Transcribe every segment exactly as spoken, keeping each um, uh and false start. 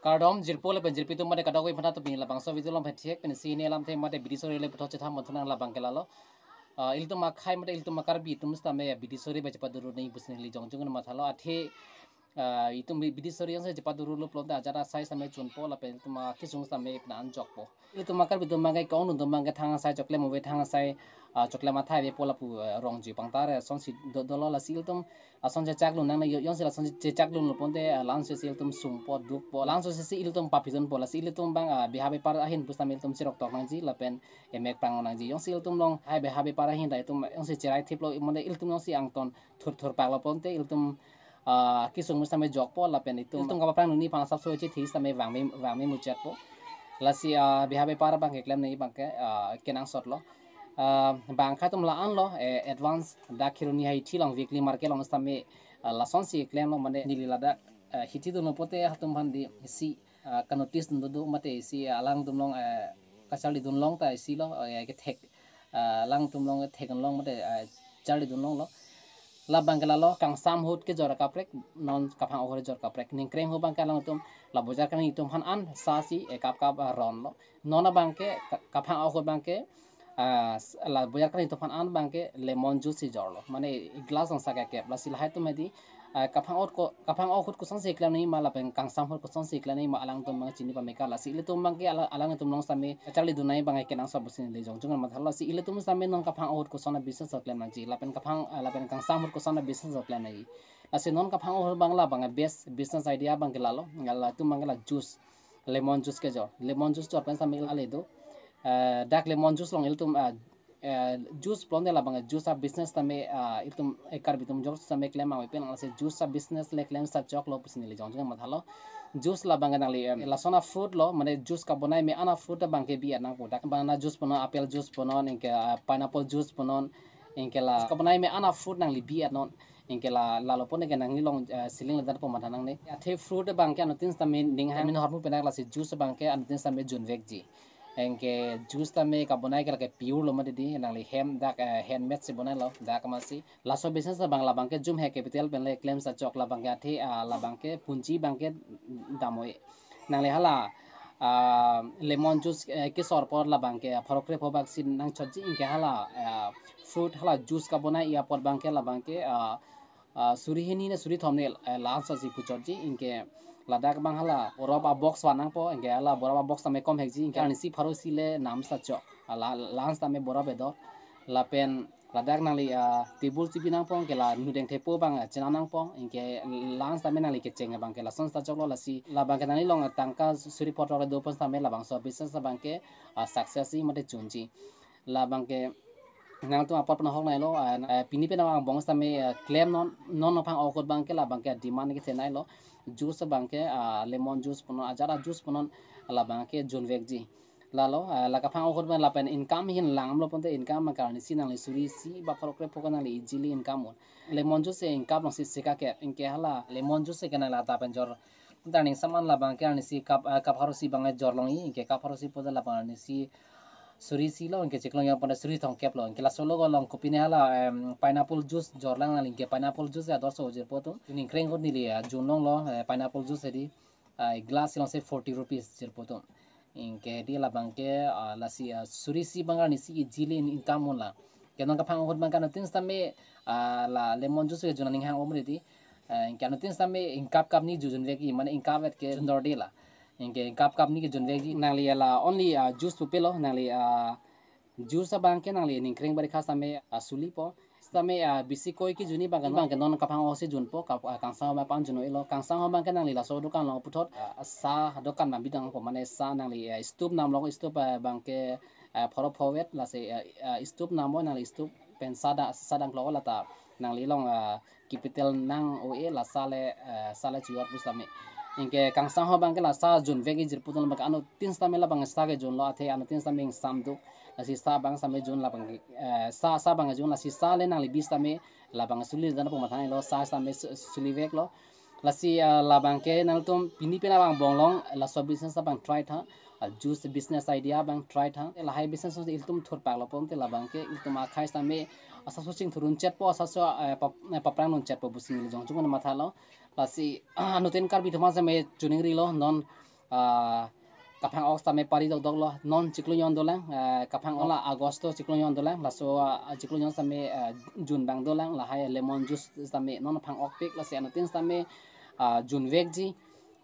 Kardom jirpo lapen jirpi atum mate kadokave aphan ta pini labangso video along phan thek pensi ne alamthe mate bidi sori le puthot chethan pon thu nang labang ke lalo. Ah, ilitum akhei mate ilitum a-Karbi atum sitame bidi sori ba chepaduru nangji pusi neli jongjong mathalo athe, ah, itum bi-, bidi sori jongsi chepaduru lo pulote ajat asai sitame chunpo lapen itum akesung sitame ipna an jokpo. Ilitum a-Karbi atum abangke ke-ongdung atum abangke thang asai choklem ave, thang asai, ah, choklem athai avepo lapu, eh, rongji pangtar, eh, asonsi do-, dolo. Lasi ilitum ason chechak lun nangne, yo-, jongsi lason chechak lun lo pulote, ah, la-ansi ilitum sungpo, dukpo. La-ansi ilitum papidunpo. Lasi ilitum abang, ah, beha bepar ahin pusitame ilitum cherok tok nangji lapen emek prang nangji. Jongsi ilitum along hai beha bepar ahin ta itum jongsi cherai thiplo, mane ilitum jongsi angton thur thur paklo pulote ilitum, ah, kesung sitame jokpo lapen itum, itum kapaprang nangji aphan asapso chethi sitame vangme, vangme muchotpo. Lasi, ah, beha bepar abangke klem nangji abangke, ah, kenangsot lo. Ah, bang akhei atum la-an lo, eh, advance dak Kheroni Haithi along weekly market along sitame, ah, lasonsi klemlo mane neli ladak, ah, hithi dunlo pulote halatum aphan di isi, ah, ka-notice dun do do mate isi, ah, alangtum along, eh, kacharlidun long ta isi lo, eh, kethek, ah, alangtum along thek long mate, ah, charlidun longlo. Labang ke lalo kangsam ahut kejor akaprek, non kaphang ahut kejor akaprek. Ningkreng ahut abangke alangtum la bojar karni atum aphan an sasi ekap kap, ah, ronlo. Non abangke ka-, kaphang ahut abangke, ah, s-, la bojar karni atum aphan an abangke lemon juice si jorlo. Mane glass angsa kekep. Lasi lahai atum hedi, ah, kaphang ahut ko, kaphang ahut kosonsi klem nangji ma lapen kangsam ahut kosonsi klem nangji ma alangtum abang chini pameka. Lasi ilitum abangke ala-, alangtum along sitame charlidun nangji abang kenangsot pusi neli jongjong mathalo. Lasi ilitum sitame non kaphang ahut koson a-business klem nangji lapen kaphang, ah, lapen kangsam ahut koson a-business klem nangji. Lasi non kaphang ahut abang labang best business idea abangke lalo. Lalatum abangke la juice, lemon juice kejor. Lemon juice jor pen sitame ale do. Eh, dak lemon juice along ilitum, ah, eh, juice pulote labang juice a-business tame, ah, itum, eh, Karbi atum jor sitame klem ave pen lasi juice a-business le klem sa choklo pusi neli jongjong mathalo. Juice labang nangli, em, lason a-fruit lo, mane juice kabonai me-an a-fruit abangke bi-et nangpo. Dak banana juice punon, apple juice punon, anke, ah, pineapple juice punon, anke la kabonai me-an a-fruit nangli bi-et non. Anke la, lalo pulote nanglilong, eh, seling le dan po matha nangne. Athe fruit abangke anuttin sitame ning hang min hormu penak lasi juice abangke anuttin sitame junvekji. Anke juice tame kabonai ke lake pure lo mati di, nangli hem dak, eh, handmade si bonailo, dak amatsi. Laso business abang labangke jum he capital pen le klem sa chok labangke athe, ah, labangke punji abangke dam-oi. Nangli hala, ah, lemon juice, eh, kesor apot labangke pharo krepho bak si nangchotji anke hala, ah, fruit hala juice kabonai apot abangke labangke, ah, ah, suri hini ne suri thom ne, eh, la-ansi puchotji anke ladak abang hala borop a-box van nangpo anke hala borop a-box tame kom hekji anke arnisi pharo isi le nam sa chok. Ah, la, la-ansi tame borop edo lapen ladak nangli, ah, table chibi nangpo anke la nudeng thepo abang, ah, chena nangpo anke la-ansi tame nangli kecheng abangke lason sa choklo lasi labangke nanglilong, ah, tangka suri phongo le do pen sitame labangso business abangke, ah, success si mate chunji. Labangke nangtum apor pen ahok nailo, ah, eh, pini pen abang angbong sitame, eh, klem non, non kaphang ahut abangke labangke demand ke thenailo. Juice abangke, ah, lemon juice punon, ajat a-juice punon labangke junvekji. Lalo, ah, la kaphang ahut abang lapen income ahin langlo pulote income abangke arnisi nangli suri isi ba pharo krepho ke nangli easily income un. Lemon juice e income alongsi sika ke, anke hala lemon juice ke nangli ta pen jor. Pulote aning saman labangke arnisi cup, ah, cup pharo isi abang jorlongji, anke cup pharo isi pulote labang arnisi suri isi lo, anke chiklo yang pada suri thomkep lo, anke laso lo along kopine hala, em, pineapple juice jorlang nangli, anke pineapple juice ya dorso jirpo atum. Ningkreng ahut neli, ah, junlonglo, eh, pineapple juice hedi, ah, glass alongsi forty rupees jirpo atum. Anke hedi labangke, ah, lasi, ah, suri isi abang arnisi easily in-, income unlo. Anke non kaphang ahut abangke anuttin sitame, ah, la lemon juice ke jun aning hang om hedi. Eh, anke anuttin sitame ingkap kap ni ju junvekji, mane ingkap vet ke jundorde la. Anke ingkap kap ni ke junvekji. Nangli la only, ah, juice pupe lo, nangli, ah, juice abangke nangli ningkreng barikha sitame, ah, sulipo. Sitame, ah, bisi koi kejun abangke non, abangke non kaphang ahut si junpo, kap, ah, kangsam ahut abang pan jun-oi lo. Kangsam ahut abangke nangli laso dokan along puthot, ah, sa dokan abang bidangpo, mane sa nangli, ah, stove namlo, stove, ah, abangke, ah, pharo pho vet lasi, ah, ah, stove namlo nangli stove pen sa da, sa dang klok lata nanglilong, ah, capital nang-o-e la sa le, eh, sa le chojor pusitame. Anke kangsam ahut abangke la sa junvekji jirpo atum abangke anuttin sitame labang sa kejunlo athe anuttin sitame ingsam do. Lasi sa abang sitame jun labang, eh, sa, sa abang jun lasi sa le nangli bi sitame labang suli dan po matha nailo sa sitame su-, suliveklo. Lasi, ah, labangke nangtum pini pen abang angbong along laso business abang try tha. Ah, juice business idea abang try tha. Lahai business ilitum thurpaklo pulote labangke ilitum akhei sitame asapso chingthur un chetpo, asapso, eh, pap-, eh, paprang un chetpo pusi neli jongjong mathalo. Lasi, ah, anuttin Karbi atum sitame chuning rilo non ah, kaphang-ok sitame pari dokdok lo, non chiklo jon dolang, ah, kaphang-ok la August chiklo jon dolang, laso, ah, chiklo jon sitame, ah, June abang dolang, lahai lemon juice sitame non phang-okpik, lasi anuttin sitame, ah, June vekji,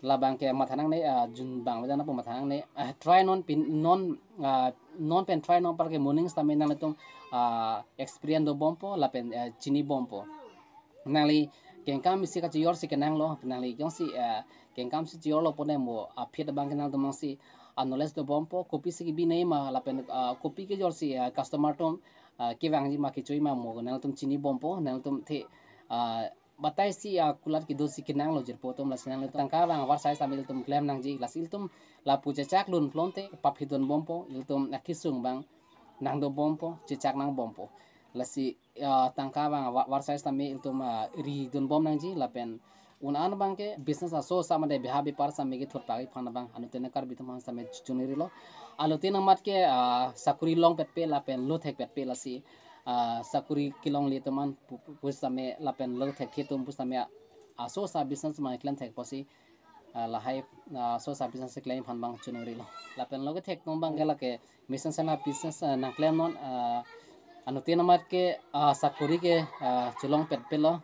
labang ke matha nangne, ah, June abang vedan apo matha nangne, ah, try non pin non, ah, non pen try non apar ke moning sitame nanglitum, ah, experience dobompo lapen, ah, chinibompo. Nangli kengkam isi kachijor si kenanglo, nangli jongsi, ah, kengkam si chijorlo pone mo aphi abang ke nangtum si, ah, knowledge dobompo, kopi si kebinei ma lapen, ah, kopi kejor si, ah, customer atum, ah, kevangji ma kechui ma mo nangtum chinibompo, nangtum the, ah, batai si, ah, kulat kedo si kenanglo jirpo atum, lasi nangli tangka abang avarsai sitame ilitum klem nangji, lasi ilitum lapu chechak lun pulote paphi dunbompo, ilitum akesung abang nangdobompo, chechak nangbompo. Lasi, ah, tangka abang ava-, avarsai sitame ilitum, ah, ridunbom nangji lapen un-an abang ke business aso sa made beha bepar sitame kethur pagi aphan abang anuttin Karbi atum aphan sitame choningri lo. Anuttin amat ke, ah, sakori longpetpe lapen lothekpetpe, lasi, ah, sakori kelongle atum an pu-, pu-, pusitame lapen lothekthe atum pusitame aso sa business ma klemthek pusi, ah, lahai, ah, aso sa business klem aphan abang choningri lo. Lapen lo kethek atum abang ke lake mesen sena business, ah, nangklem non, ah, anuttin amat ke, ah, sakori ke, ah, chelongpetpe lo.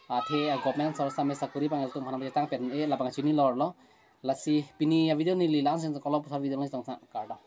Athe, ah, government sor sitame sakori abang ilitum aphan chetangpet-e labang chinilor lo. Lasi pini avideo neli la-an si kolo, puthot video neli tong sang kardom.